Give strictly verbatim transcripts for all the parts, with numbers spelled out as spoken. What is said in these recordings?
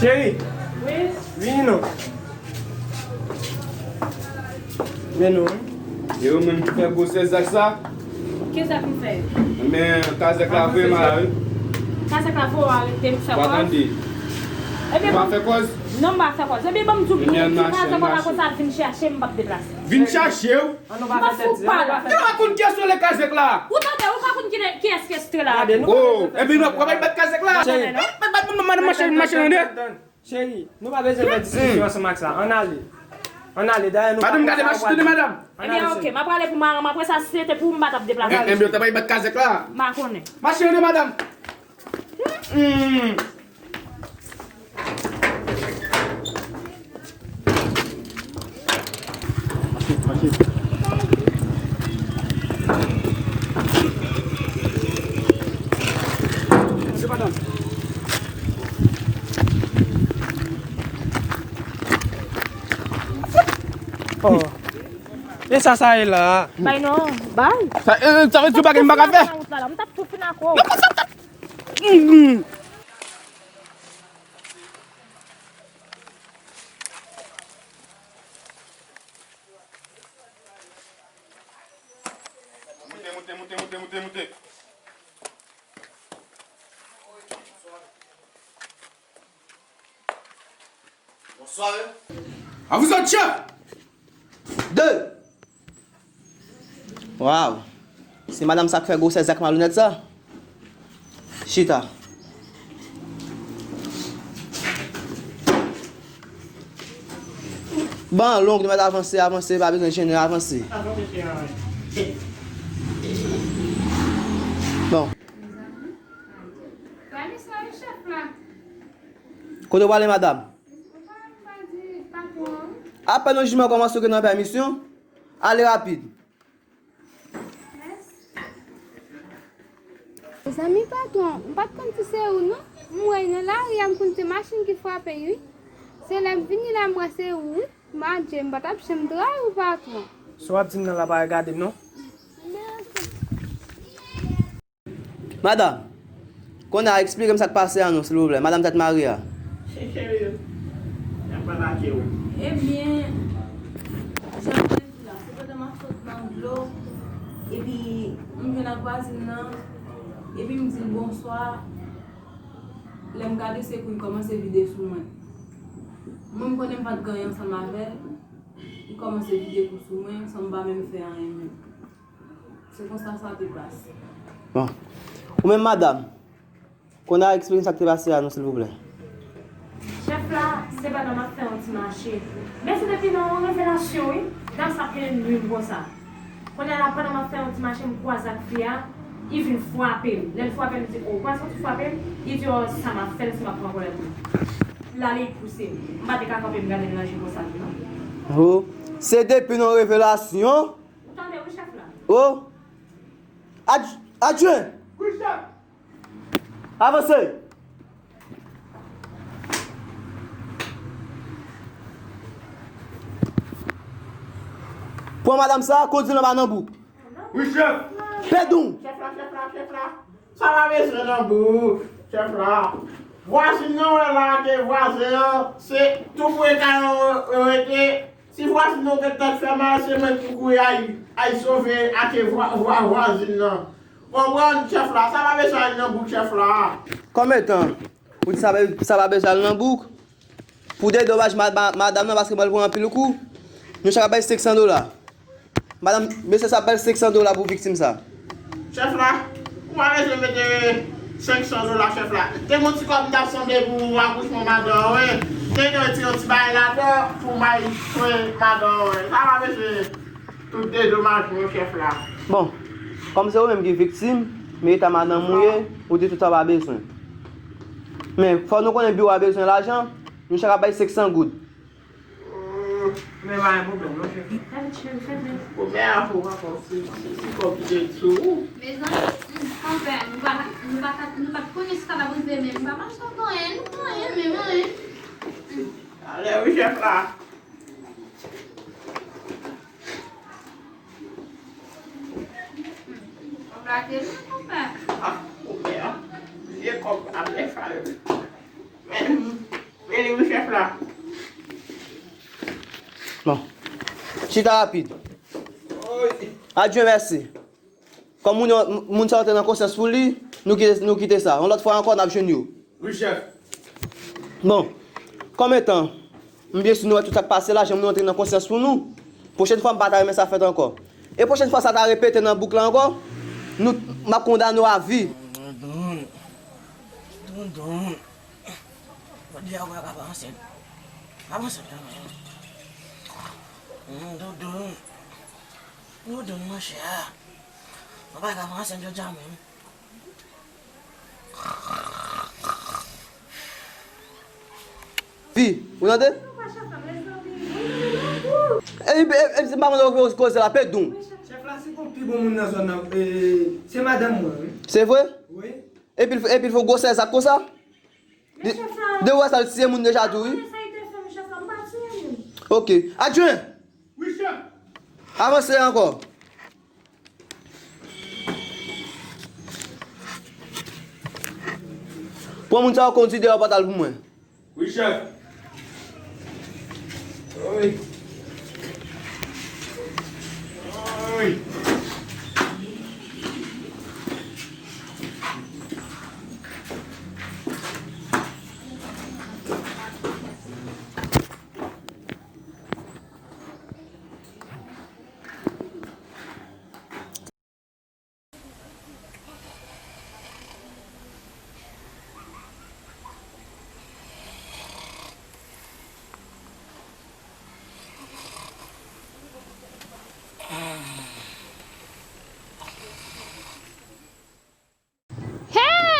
Cheri, wi, vini non. Men non. E ou menm ki fè gwosè zak sa? Ki zak m fè? Men kazèk la vre m a la wi. Kazèk la vre w arete m fè kòz. Ou pa tande? Ou pa fè kòz? Non, m pa fè kòz. Ebyen, ban m di w, ebyen, m di kazèk la konsa vin chache m, m p ap deplase. Vin chache w? An nou pa fè tèt di, an nou pa fè tèt di. Ou pa konn kiyès rele kazèk la? Ou tande, ou pa konn kiyès ki estre la? Oh, epi nou ap pral bat kazèk la. Cheri. Bat, bat, bat, madanm, mache, mache, tande. Cheri, nou pa bezwen fè diskisyon ansanm ak sa. Ann ale. Ann ale, dayè nou pa konn sa nou pral di. Madanm, gade machin, tande, madanm. Ebyen, oke, m ap prale pou madanm, apre sa, si se te pou ou, m pa t ap deplase. Ebyen, ou ta pral bat kazèk la. M pa konnen. Mache, tande, madanm. Hmm. Oh. E sa, sa ye la? Bay non, bay. Sa, e, sa vle di bagay m pa ka fè? M t ap tou fin ak ou. Non, pa sa, pa sa. Mm, mm. Moute, moute, moute, moute, moute, moute. Bonswa. A vous autres, chef! De! Waw! Se madanm sa k fè gwosè zak malonèt sa? Chita. Ban long, nou mèt avanse, avanse, pa bezwen jennen, avanse. Bon. Kote w prale, madanm? Apèn yon jimè kòmanse, ou gen nan pèmisyon? Ale rapid. Mezanmi, patwon, m pa t konn si se ou, non. M wè y nan lari a, m konn se machin ki frape y, wi. Se lè m vini la, m wè se ou, wi. Madje, m pa t ap janm tray ou, patwon. Sa w ap di m nan la pa regade m, non. Madanm, kounye a eksplike m sa k pase a non, silvouplè. Madanm tèt mare a. Cheri, y ap pale ak ou. Ebyen, jan m te di la, se pandan m ap sot nan dlo, epi m jwenn ak vwazin nan, epi m di l bonswa. Lè m gade se kou l kòmanse vide sou mwen. Mwen, m konnen m pa t gen anyen ansanm avè l, li kòmanse vide kou sou mwen, san m pa menm fè anyen menm. Se konsa sa te pase. Bon. Ou menm, madanm, kounye a eksplike sa k te pase a non, silvouplè. Chèf la, se pandan m ap fè yon ti mache. Men se depi nan yon revelasyon, wi. Dam sa ap vin nwi m konsa. Kounye a la, pandan m ap fè yon ti mache, m kwaze ak fi a, li vin frape m. Lè l frape m, m di, "O, ou pa santi frape m?" Li di, "O, sa m ap fè l, si m ap pran kòlè tou." L ale, li pouse m. M pa te ka kanpe, m gade l nan je konsa tou, non. O, se depi nan revelasyon. Ou tande, wi, chèf la. O! Ad-, adjwen! Wi, chèf! Avanse! Pran madanm sa, kondui l anba nan bouk. Wi, chèf! Pedon! Chèf la, chèf la, chèf la! Sa pa bezwen nan bouk, chèf la. Vwazin nan wè la ke vwazen an, se tou pre kay yo rete. Si vwazin nan gen tèt fè mal, se mwen ki pou kouri al, al sove ake vwa-, vwa-, vwazin nan. Konprann, chèf la, sa pa bezwen al nan bouk, chèf la. Konbyen tan? Ou di sa pa, sa pa bezwen al nan bouk? Pou dedomaj ma-, ma-, madanm nan, paske mwen pran anpil kou, nou chak ap bay senk san dola. Madanm, mesye sa ap bay senk san dola pou viktim sa. Chèf la, ou pa bezwen mete senk san dola, chèf la. Te gon ti kòb m t ap sanble pou akouchman madanm, wi. Te gen ti, yon ti bagay ladan pou bay swen madanm, wi. Sa pa bezwen tout dedomajman, chèf la. Bon, kòm se ou menm ki viktim, men eta madanm ou ye, ou di tout sa pa bezwen. Men, fò nou konnen biwo a bezwen lajan, nou chak ap bay senk san goud. Men pa gen pwoblèm non, chèf. Gade cheri, fèmen. Pwoblèm a pou ankò, se, se, se kòb ki te sou ou. Mezanmi, konpè, nou pa, nou pa, nou pa t konnen sa ta p ap rive, men nou pa mache ak anyen, nou pa anyen, menm anyen. Alè wi, chèf la. Kòb la te lwen, konpè. Ah, konpè, vye kòb ap lè fal. Men, men Wi, chèf la. Bon. Chita rapid. Adjwen, mèsi. Kòm moun yo, moun sa yo te nan konsyans pou li, nou kite, nou kite sa. Yon lòt fwa ankò, n ap jwenn yo. Wi, chèf. Bon, kòm etan, m byen si nou wè tout sa k pase la, jan moun yo te nan konsyans pou nou. Pwochèn fwa, m pa ta renmen sa fèt ankò. E pwochèn fwa sa ta repete nan bouk la ankò, nou, m ap kondane w a vi. Donn, donn, donn. Jodi a, ou pa ka avanse. Avanse kanmenm. Donn, donn. Donn, monchè. Ou pa ka avanse jodi a menm. Fi, ou tande? Epi, epi, epi, se pa mwen ki koze la, pe dou. Chèf la, se kon pi bon moun nan zòn nan, e, se madanm mwen, wi. Se vre? Wi. Epi, epi, fè gwosè zak konsa? De, de wè sa, l tiye moun deja tou, wi. Ok. Adjwen! Wi, chèf. Avanse ankò. Pran moun sa yo, kondui deyò pòt la pou mwen. Wi, chèf. Wi. Wi.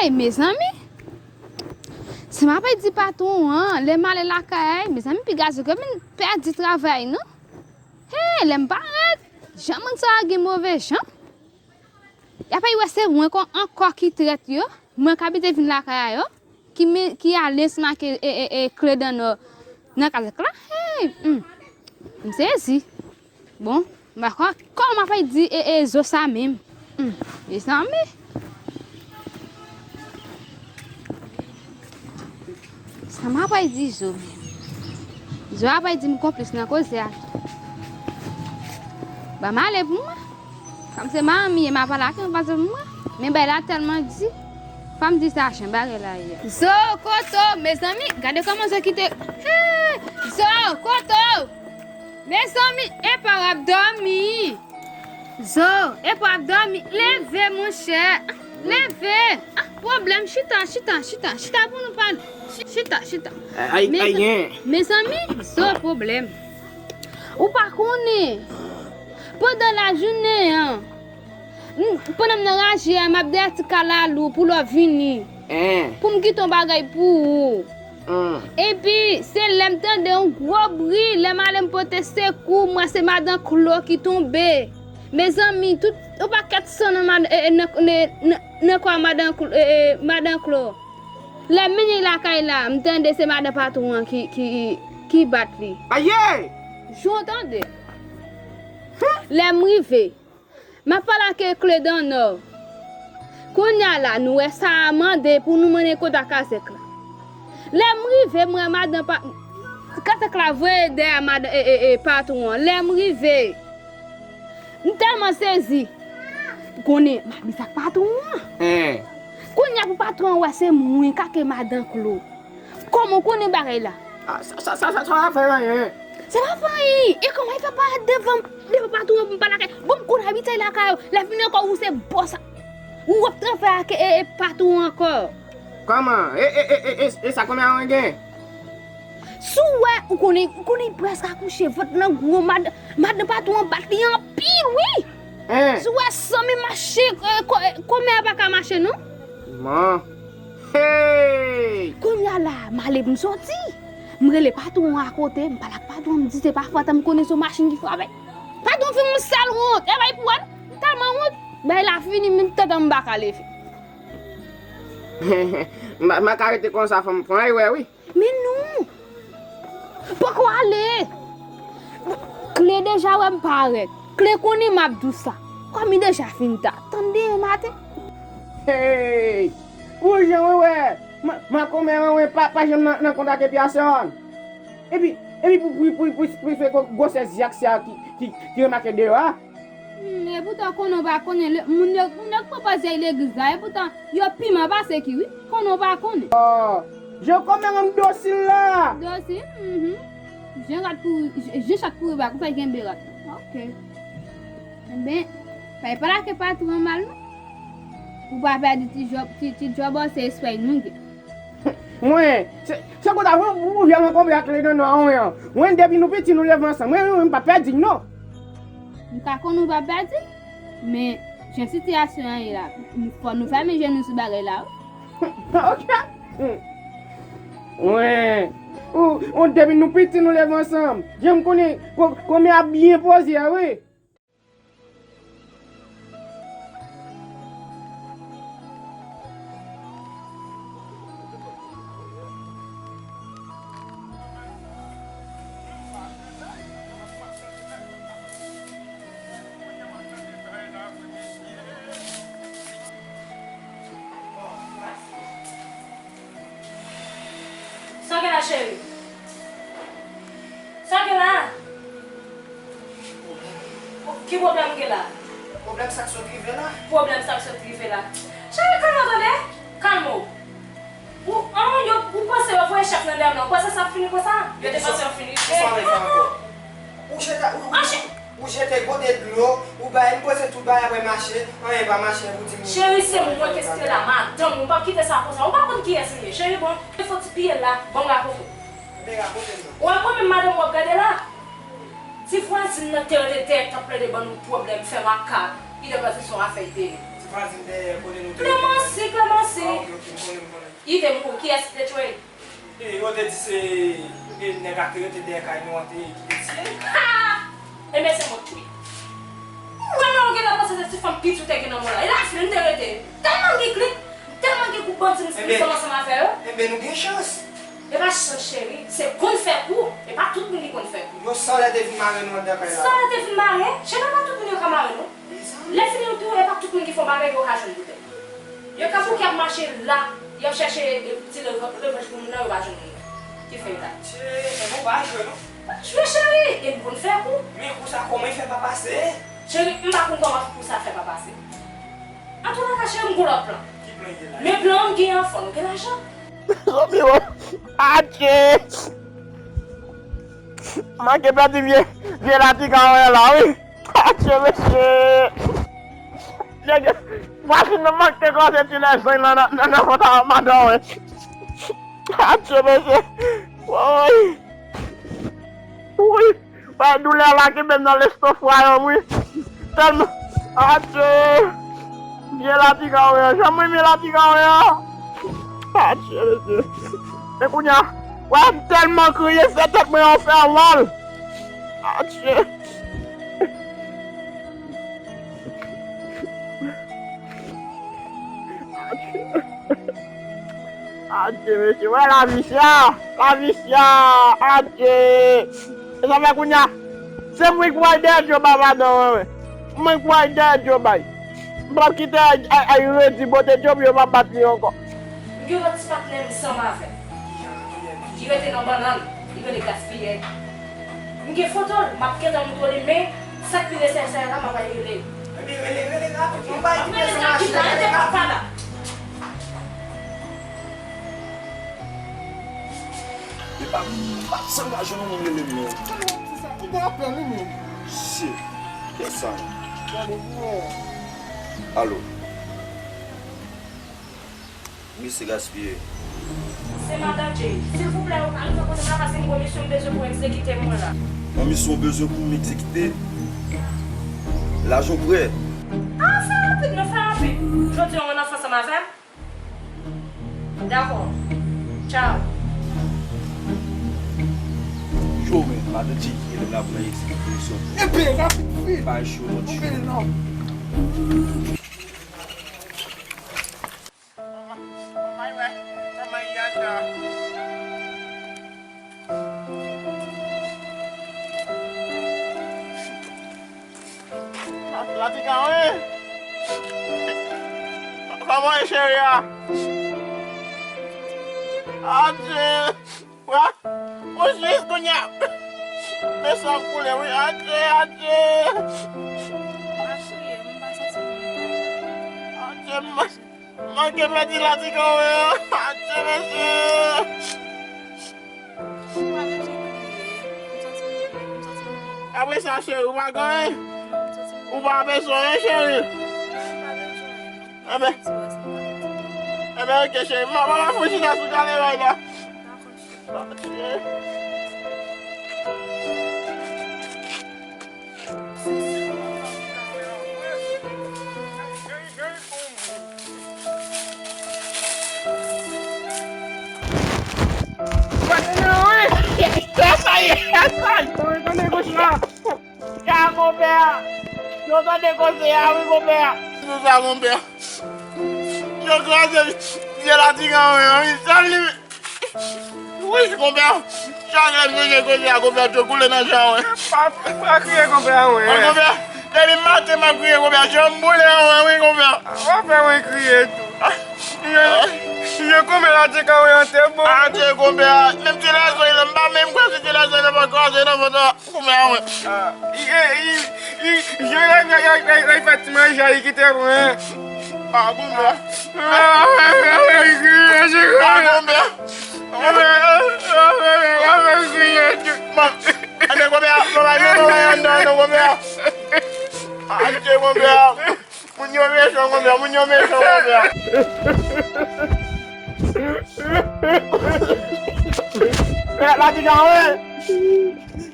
Hey, mezanmi! Sa m apral di patwon an, lè m ale lakay, mezanmi, piga zo ke m pèdi travay, non? Hey, lè m parèt, jan moun sa yo gen move jan. Y ap wè se mwen kon ankò ki trèt yo, mwen k abitye vin lakay a yo, ki men, ki alèz make e, e, e, kle dan nò nan kazèk la. Hey, hmm. M sezi. Bon, m pa kwè kòman m apral di e, e, zo sa menm. Hmm. Mezanmi. Sa m apral di zo menm? Zo apral di m konplis nan koze a. Ban m ale pou mwen. Kòm se manmi, m ap pale ak yon fason pou mwen. Men bagay la tèlman di. Fò m di sa jan bagay la ye. Zo, kote w, mezanmi, gade kòman zo kite. Hey! Zo, kote w? Mezanmi, epa w ap dòmi? Zo, epa w ap dòmi? Leve, monchè. Leve. Ah, pwoblèm, chita, chita, chita. Chita pou nou pale. Chi-, chita, chita. Ay, ay, mezanmi, zo, pwoblèm. Ou pa konnen. Pandan lajounen an, m, pandan m nan raje a, m ap dèyè ti kalalou pou lè w vini. Pou m kite yon bagay pou ou. Epi, se lè m tande yon gwo bri, lè m ale m pote sekou, m wè se madan Klo ki tonbe. Mezanmi, tout yon pakèt san nan mad-, e, e, nan, nan, nan, nan kò madan Klo, e, e, madan Klo. Lè m vini lakay la, m tande se madan patwon an ki, ki, ki bat li. Aye! Jan w tande. Lè m rive, m ap pale ak kle dan nò. Kounye a la, nou wè sa a mande pou nou mennen kontak kazèk la. Lè m rive, m wè madan pa-, kazèk la voye dèyè madan, e, e, e, patwon an. Lè m rive, m tèlman sezi. Konnen, m ap di sa k patwon an. Kounye a pou patwon an wè se mwen k ake madan Klo. Kòman w konnen bagay la? Ah, sa, sa, sa, sa, sa pa fè anyen. Sa pa fè anyen. E kòman li fè parèt devan, devan patwon an pou m pa lakay? Bon, m konn abitye lakay yo. Lè fini ankò, ou se bòs. Ou ap travay ak, e, e, patwon ankò. Kòman? E, e, e, e, e, e sa konbyen an gen? Si w wè, ou konnen, ou konnen li prèske akouche, vant nan gwo, mad-, madan patwon an bat li anpil, wi. Si w wè san men mache, e, kò-, e, kòmè a pa ka mache, non. Man. Hey! Kounye a la, m ale pou m soti. M rele patwon an akote, m pale ak patwon an, m di se pa fòt an, m konnen se yon machin ki frape. Patwon fè m yon sèl wont, e bay pou wè, m tèlman wont, bay la fini, menm tèt an m pa ka leve. M pa, m pa ka rete konsa, fò m pran, e wè, wi. Men non! Poko ale! Kle deja wè m parèt. Kle konnen m ap di w sa. Kòm li deja fin ta. Tann demen maten. Hey! Ou jan mwen wè! Ma-, makomè an, wi, pa, pa janm nan, nan kontak epi a sè an. Epi, epi pou, pou, pou, pou, pou fè gwo, gwosè zyak sa ki, ki, ki remake deyò a. Hmm, epoutan konnen w pa konnen, lè, moun yo, moun yo k pran pòz yo legliz la, epoutan yo piman pase ki wi, konnen w pa konnen. Oh, jan kòmè an dosil la. Dosil, mhm. Jan rat kouri, jan chat kouri bak, ou fè kenbe rat. Ok. Enben, fè pa lage patwon an mal non. Pou pa pèdi ti djòb, ti, ti djòb an se espèy nou gen. Mwen, se, se konsa, mwen, mwen, mwen, mwen, mwen, mwen, mwen, mwen, depi nou piti, nou leve ansanm. Mwen, mwen, mwen pa pèdi, non. M ka konn ou pa pèdi, men jan sitiyasyon an ye la, fò nou fèmen je nou sou bagay la, wi. Ok. Mwen, ou, ou, depi nou piti, nou leve ansanm. Jan m konnen, ko-, kòmè a byen poze a, wi. Sa gen la, cheri? Sa gen la? Ki pwoblèm gen la? Pwoblèm sa k sot rive la. Pwoblèm sa k sot rive la. Cheri, kalme w tande. Kalme w. Ou, an, yo, ou panse yo voye chèf nan dèyè m nan? Ou panse sa ap fini konsa? Yo te panse yo fini. Kisa w vle fè ankò? Ou jete, ou, ou, ou jete gode dlo, ou bay m poze tout bagay, apre mache, anyen pa mache, ou di m. Cheri, se mwen ki esplike la, madanm, ou p ap kite sa konsa. Ou pa konn kiyès m ye. Cheri, bon, fè ti piye la, ban m rakonte w. Ou wè mwen menm madanm w ap gade la? Ti vwazin nan te rete dèyè t ap plede ban nou pwoblèm, fè makak, li te panse se yon afè li te ye. Ti vwazin dèyè kote nou te rete. Klemansi, Klemansi. Ah, ok, ok, m konnen, m konnen. Li te mouri, kiyès ki te tchwe l? E yo te di se, e, nèg la te rete dèyè kay nou an te, ki te tiye l. Ha! Enben se mwen k tchwe l. Ou wè non, ou genlè panse se ti fanm piti ou te gen nan men w la. E la fini m te rete. Tèlman m gen klik, tèlman m gen gwoup bandi m fini ansanm avè yo. Enben nou gen chans. E pa chans, cheri, se konn fè kou. E pa tout moun ki konn fè kou. Yo san lè te vin mare nou anndan kay la. San lè te vin mare, cheri, e pa tout moun yo ka mare nou. Lè fini tou, e pa tout moun ki fè yon bagay yo ka jwenn poutèt. Yo ka bouke ap mache la, y ap chèche, e, ti rev-, revanj pou moun nan, yo pa jwenn moun nan. Ki fè yo la. Che, enben ou pa jwe non. Pa jwe, cheri, e m konn fè kou. Men kou sa kòman l fè pa pase? Cheri, m pa konn kòman kou sa fè pa pase. Antoulèka, cheri, m gon lòt plan. Ki plan ki gen la? Men plan an m gen an, fò nou gen lajan. Zanmi mwen. Adje! Manke pèdi vye, vye latigawen la, wi. Adje, mesye! Nèg, machin nan manke kraze ti lèzany lan nan, nan, nan vant a madanm mwen. Adje, mesye! Woy! Woy! Bay doulè la kenbe m nan lestofwa yo, wi. Tèlman. Adje! Vye latigawen an, jan mwen renmen latigawen an. Adje, mesye. E kounye a, wè, m tèlman kriye, fè tèt mwen anfènal. Adje. Adje, mesye, wè lavi chè, lavi chè, adje. E sa fè kounye a, se mwen ki pral dèyè djòb a madanm mwen, wi. Mwen ki pral dèyè djòb a. M p ap kite ay, ay, ay redi bote djòb, yo p ap bat li ankò. M gen lòt ti patnè m ansanm avè m. Li rete nan bannann, li rele gaspiyè. M gen foto l, m ap gentan montre w li, men sa k pi nesesè la, m ap al rele l. Ebyen, rele, rele rapid. M pa kite sa mache, rele rapid. E pa, pa t sanm pa jwenn yon moun rele m non. Ou gen apèl, wi, men. Shit. Kiyès sa, non? Gade, wi. Alo. Wi, se gaspiye. Se madan Jay. Silvouplè, ou ka rive kote m la, paske m gon misyon m bezwen pou egzekite mwen la. Yon misyon w bezwen pou m egzekite? Lajan w prè? Ah, fè rapid, non, fè rapid. Jodi a, ou ann ansanm avè m? Dakò. Tchaw. Yo, men, madan Jay ki rele m la pou n al egzekite misyon. Enben, rapid, vit. Bay cho, non, tchou. Enben, non. Manman, manman, wè. Manman, yaya. Latigawen, wi. Kòman w ye, cheri a? Adje! Wa! Ou jis kounye a! Men san koule, wi! Adje! Adje! Adje! M manke pèdi latikan, wi! Adje, mesye! Apre sa, cheri, ou pa gen anyen? Ou pa bezwen anyen, cheri? Enben, enben, ok, cheri. Mwen, mwen, mwen, chita sou kalè la. Sa, sa ye, sa, sa ye. Tande gòch la. Ka konpè a. Yo tande koze a, wi, konpè a. Se sa, konpè a. Yo kraze vye latikan, wi, wi, sèl li. Wi, konpè a. Chak lè m sonje koze a, konpè a, dlo koule nan je a, wi. Pa, pa kriye, konpè a, wi. Wi, konpè a. Depi maten, m ap kriye, konpè a. Je m boule, wi, wi, konpè a. W ap fè mwen kriye tou. Ah. Je, je konpè latikan, wi, an te bon. Ah, je konpè a. Menm ti lèzon, m pa menm kwè si ti lèzon nan pa kraze nan vant la. Konbyen an mwen? Ah, i, i, i, i, je lè, lè, lè, lè, lè fè ti manje a, li kite mwen. Ah, konbyen? Ah, konbyen? Ah, konbyen? Konbyen? Ah, konbyen? Konbyen? Konbyen? Konbyen? Konbyen? Konbyen? Konbyen? Konbyen? Moun yo mechan konbyen, moun yo mechan konbyen. Men, latikan, wi.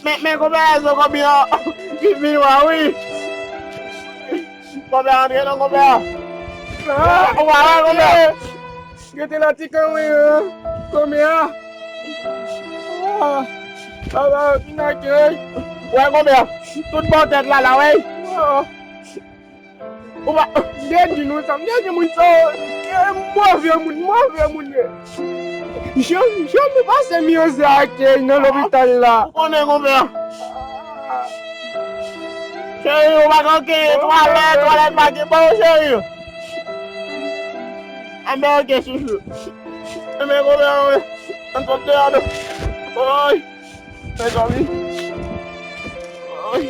Men, men, konbyen, zo konbyen, ki vin wa, wi. Konbyen, antre non, konbyen. Ah, ou pa wè, konbyen. Gete latikan, wi, an. Konbyen. Ah, ah, ah, vin ak, wi. Wè, konbyen. Tout bò tèt la, la, wi. Ah. Ou pa, m te di nou sa, m te di moun sa yo, e move moun, move moun ye. Jan, jan nou pase mize ak nan lopital la. Ou konnen konbyen. Cheri, ou pa gen twalèt, twalèt pa gen bon, cheri. Enben, ok, chouchou. Enben, konbyen, wi. Ann sot deyò, non. Oy. Mezanmi. Oy.